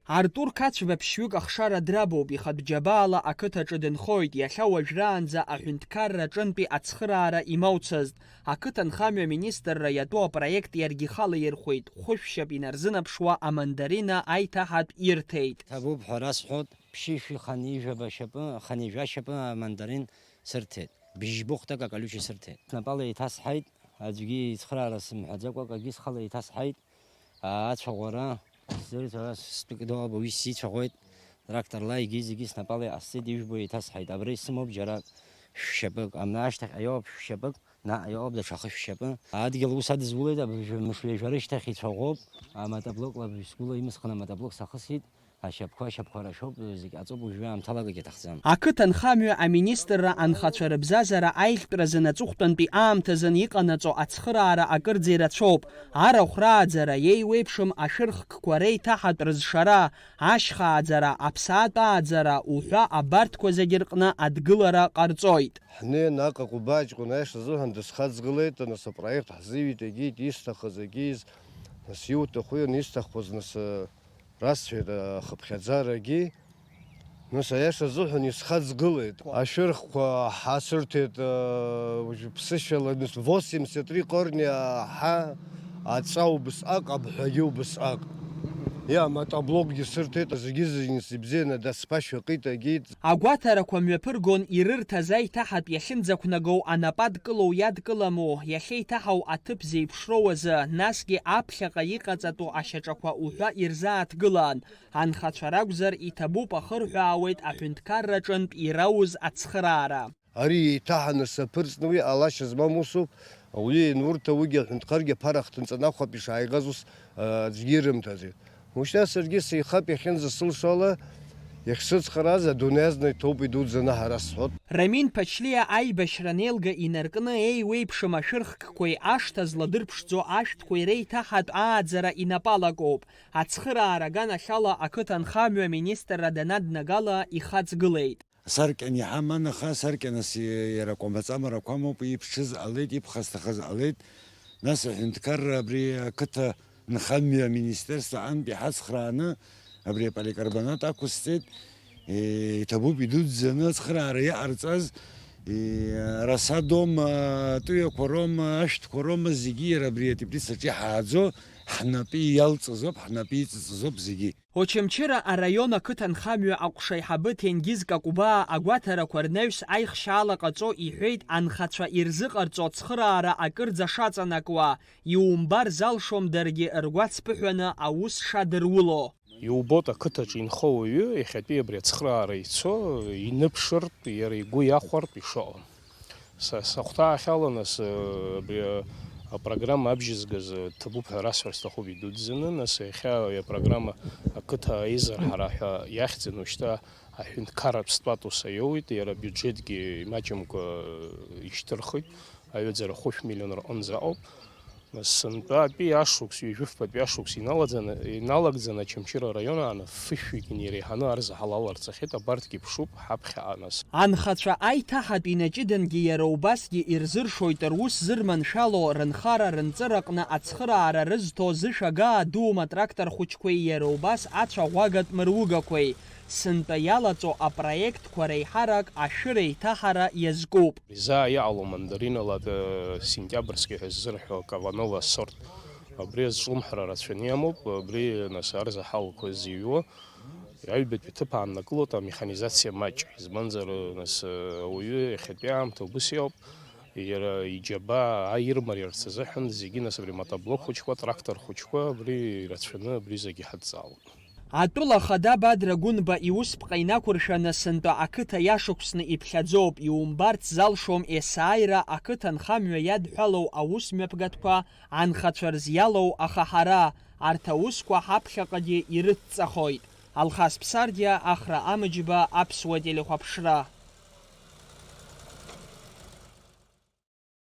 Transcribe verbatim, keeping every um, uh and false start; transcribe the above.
Артур Қацәба ԥшьҩык ахшара драбоуп, ихатә џьабаала ақыҭаҿы дынхоит, иахьа уажәраанӡа аҳәынҭқарра аҿынтәи ацхыраара имоуцызт. Ақыҭанхамҩа аминистрра иатәу апроект иаргьы ихала ирхәеит, хәышә шьап инарзынаԥшуа амандарина аиҭаҳатә ирҭеит. Ҭабуп ҳәа расҳәоит, ԥшьышәи ханижәаба шьапы, ханижәа шьапы амандарин сырҭеит, бжьбыхәҭак акалюча сырҭеит. Снапала еиҭасҳаит, аӡәгьы ицхыраара сымҳәаӡакәа акагьы схала еиҭасҳаит. Ацәаӷәара сзырҭо, ара стәык ду ауп, уи сицәаӷәеит. Тракторла егьи зегьы снапала иҟасҵеит, ижәбо еиҭасҳаит. Абра исымоуп џьара шәшьапык, амна ашьҭахь аиоуп шәшьапык, наҟ иоуп даҽа хышә шьапы. Адгьыл ус адызулеит, абыржәы мыш ҩажәа рышьҭахь ицәаӷәоуп. Аматоблокла абри сгәыла имысхын аматоблок сахысит. Ашьапқәа, ашьапқәа рашоуп, зегь аҵоуп, уажәы аамҭалагагьы аҭахӡам. Ақыҭанхамҩа аминистрра анхацәа рыбзазара аиӷьтәразын аҵыхәтәантәи аамҭазын иҟанаҵо ацхыраара акырӡа ирацәоуп. Арахә рааӡара, еиуеиԥшым ашәырхкқәа реиҭаҳатә рызшара, ашьха ааӡара, аԥсаатә ааӡара уҳәа абарҭқәа зегьы рҟны адгылара ҟарҵоит. Ҳнеин аҟаҟәба аҷкәын аиаша азыҳәан дысхаҵгылеит, нас апроект ҳзиҩит, егьит, исҭахыз егьиз, нас иуҭаху иан исҭахқәаз, нас, расҳәеит, ахыԥхьаӡарагьы. Нас аиаша азыҳәан исхаҵгылеит. Ашәырхқәа ҳасырҭеит, уажә ԥсышьала, нас восемьдесят три корни аҳа, аҵәа убысҟак, абҳәагьы убысҟак. Иа, мотоблокгьы сырҭеит, зегьы-зегьы ибзианы дацԥашьа ыҟит, агеит. Агәаҭарақәа мҩаԥыргон ирырҭаз аиҭаҳатә иахьынӡақәнагоу анапы адкылоу иадкыламу, иахьеиҭаҳау аҭыԥ зеиԥшроу азы, насгьы аԥхьаҟа иҟаҵатәу ашьаҿақәа уҳәа ирзааҭгылан. Анхацәа ракәзар, иҭабуп, ахырҳәаауеит аҳәынҭқарраҿынтә ирауз ацхыраара. Ари еиҭаҳаны саԥырҵны уи ҟалашьа змам усуп, ауаҩы ианурҭа уигьы аҳәынҭқаргьы аԥара ахҭынҵаны ахәаԥ ишааигаз ус, а, аӡәгьы ирымҭаӡеит. Ушьҭа саргьы сеихап иахьынӡасылшо ала, иахьсыцхрааз адунеи азна иҭоуп идуӡӡаны ҳара сҳәот. Рамин Ԥачлиа аибашьра анеилга инаркны еиуеиԥшым ашәырхкқәеи ашҭа зладырԥшӡо ашәҭқәеи реиҭаҳатә ааӡара инапы алакоуп. Ацхыраара аганахьала ақыҭанхамҩа аминистрра данаднагала ихаҵгылеит. Саркьан иҳаман, аха асаркьанас иара акәамаҵамарақәа амоуп, иԥшыз ҟалеит, ибхасҭахаз ҟалеит. Нас аҳәынҭқарра абри ақыҭа нхамҩа аминистерство аҟынтә иҳацхрааны абри аполикарбонат ақәысҵеит. Е, иҭабуп идуӡӡаны ацхыраара иҟарҵаз, е, арасадома, атәыҩақәа роума, ашәҭқәа роума, зегьы иара абри атеплицаҿы иҳааӡо, ҳнапы иалҵызоуп, ҳнапы иҵыҵызоуп зегьы. Очамчыра араион ақыҭанхамҩа аҟәшаиҳабы Ҭенгиз Какәбаа агәаҭарақәа рнаҩс аихшьаала ҟаҵо иҳәеит анхацәа ирзыҟарҵо ацхыраара акырӡа шаҵанакуа, иумбар залшом даргьы ргәацԥыҳәаны аус шадыруло. Иубоит ақыҭаҿы инхо ауаҩы иахьатәи абри ацхыраара ицо, иныԥшыртә, иара игәы иахәартә ишыҟоу. Са, сахәҭаахьала нас, э, абри, э, апрограмма абжьызгаз, э, ҭабуп ҳәа расҳәар сҭахуп идуӡӡаны, нас иахьа ари апрограмма ақыҭа аизырҳара ҳәа иахьӡын, уажәшьҭа аҳәынҭқарратә статус аиоуит, иара абиуџьетгьы имаҷымкәа, э, ишьҭырхит, аҩаӡара хәышә миллион рҟынӡа ауп. Сынтәатәи ашықәс, ҩажәи фбатәи ашықәс иналаӡаны, иналагӡаны Очамчыра араион аан фышәҩык иреиҳаны арзаҳал аларҵахьеит, абарҭгьы ԥшуп, ҳаԥхьаҟа нас. Анхацәа аиҭаҳатә инаҷыдангьы иара убасгьы ирзыршоит рус зырманшәало, рынхара-рынҵыраҟны ацхыраара рызҭо зышәагаа дуум атрактор хәыҷқәеи иара убас ацәаӷәагатә мыругақәеи. Сынтәа иалаҵо апроектқәа реиҳарак ашәыр еиҭаҳара иазкуп. Заа иҟало мандаринала, э, сентиабрски ҳәа ззырҳәо Каванова асорт. Абри азҿлымҳара рацәаны иамоуп, абри, нас, арзаҳалқәа зыҩуа. Аҩбатәи аҭыԥ ааннакылоит амеханизациа маҷ. Избанзар, нас, э, ауаҩы иахьатәи аамҭа убыс иоуп. Иара иџьабаа аирмариарц азыҳәан зегьы, нас, абри мотоблок хәыҷқәа, трактор хәыҷқәа, абри ирацәаны абри зегьы ҳадҵаауеит. Атәыла ахада Бадра Гәынба иусԥҟа инақәыршәаны сынтәа ақыҭа иашықәсны иԥхьаӡоуп, иумбарц залшом есааира ақыҭанхамҩа иадҳәалоу аус мҩаԥгатәқәа анхацәа рзы иалоу ахаҳара, арҭ аусқәа ҳаԥхьаҟагьы ирыцҵахоит. Алхас Ԥсардиа, Ахра Амыџьба, Аԥсуа телехәаԥшра.